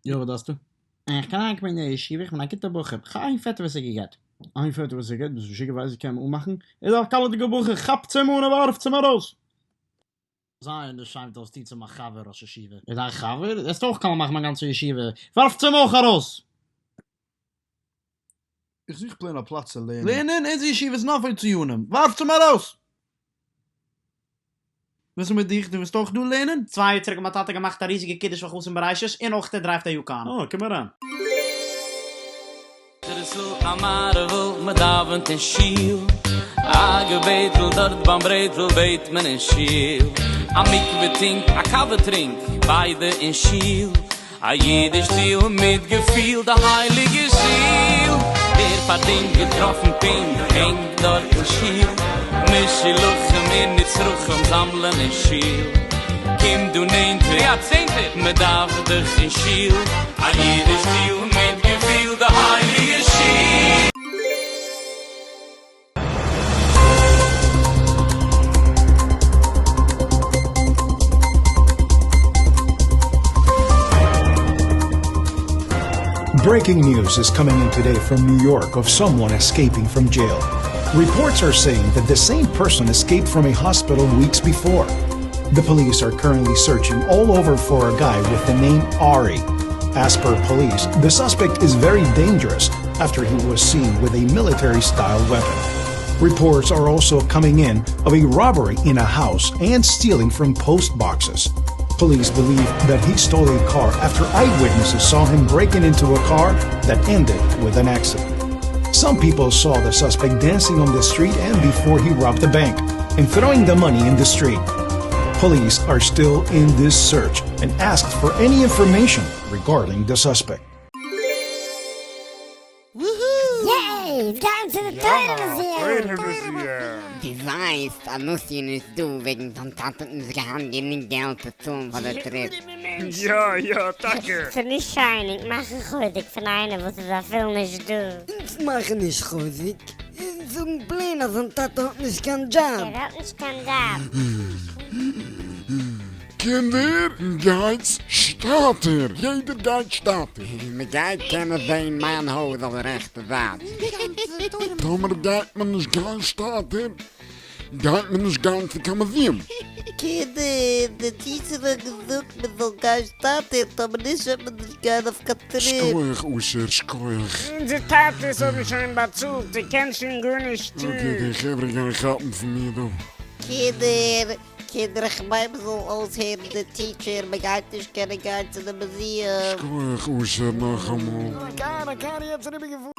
יא וואס דארפסטו? איך קען אריינקומען אין די ישיבה איך בין א גוטער בחור איך האב איין פעטער וואס איז גע'גט. איין פעטער וואס איז גע'גט? ביסט משוגע ווייסט ווי קען מען אנמאכן? ער איז א קאלעדיגער בחור כאפטס אים אן און ווארפטס אים ארויס! זייער נישט שיין וואס דו האסט טון צו מיין חבר ראש ישיבה. איז דיין חבר? וועסט אויך קאלט מאכן מיין גאנצע ישיבה, ווארפטס אים אויך ארויס! איך זוך plain א פלאץ צו לערנען. לערנען? אונזער ישיבה איז נאר פאר ציונים, ווארפטס אים ארויס! וואס איז מיט דיך? דו ווילסט אויך דא לערנען? צוויי יאר צוריק האט מיין טאטע געמאכט א ריזיגע קידוש פאר חתן בראשית און אויך ער דרייווט א יוקאן. אה, קום אריין. דרסל א מערב'ל, מ'דאווענט אין שול, א געבעטל דארט ביים ברעטל בעט מען אין שול, א מקווה טונק, א קאווע טרינק, ביידע אין שול, א אידיש שטיל מיט געפיל, די הייליגע שול, דער פארדינט געטראפן פונקט, הענגט דארט אין שול, משולחים און נצרכים זאמלען אין שול, קום דא נענטער, ווי א צענטער, מ'דארף דיך אין שול, א אידיש שטיל מיט געפיל, די הייליגע שול. Breaking news is coming in today from New York of someone escaping from jail. Reports are saying that the same person escaped from a hospital weeks before. The police are currently searching all over for a guy with the name Ari. As per police, the suspect is very dangerous after he was seen with a military style weapon. Reports are also coming in of a robbery in a house and stealing from post boxes. Police believe that he stole a car after eyewitnesses saw him breaking into a car that ended with an accident. Some people saw the suspect dancing on the street and before he robbed the bank and throwing the money in the street. Police are still in this search and asked for any information regarding the suspect. יעי! גייען צו די תורה מוזיעם! דו ווייסט אז נאסי איז נישט דא וועגן זיין טאטע האט נישט געהאט גענוג געלט צו צאלן פאר די טריפ. יא יא טאקע. ס'איז נישט שיין ענק מאכן חוזק פון איינער וואס איז אפילו נישט דא. אונז מאכן נישט חוזק, אונז זאגן plain אז זיין טאטע האט נישט קיין דזשאב. ער האט נישט קיין דזשאב. קינדער, גייטס שטאטער! יעדער גייט שטאטער! מ'גייט קענען זעהן מיין הויז אויף די רעכטע זייט. טאמער גייט מען נישט גיין שטאטער, גייט מען נישט גיין צו קיין museum. קינדער, די teacher האט געזאגט מען זאל גיין שטאטער, טאמער נישט וועט מען נישט גיין אויף קיין trip. שכוח אשר, שכוח. אונזער טאטעס האבן שוין באצאלט, דו קענסט שוין גארנישט טון. okay, די חברה גייען כאפן פון מיר דא. קינדער, קינדער איך מיין מ'זאל אויסהערן די teacher, מ'גייט נישט קענען גיין צו די museum. שכוח אשר נאכאמאל. א קאר, א קאר יעצט אריבערגעפארן.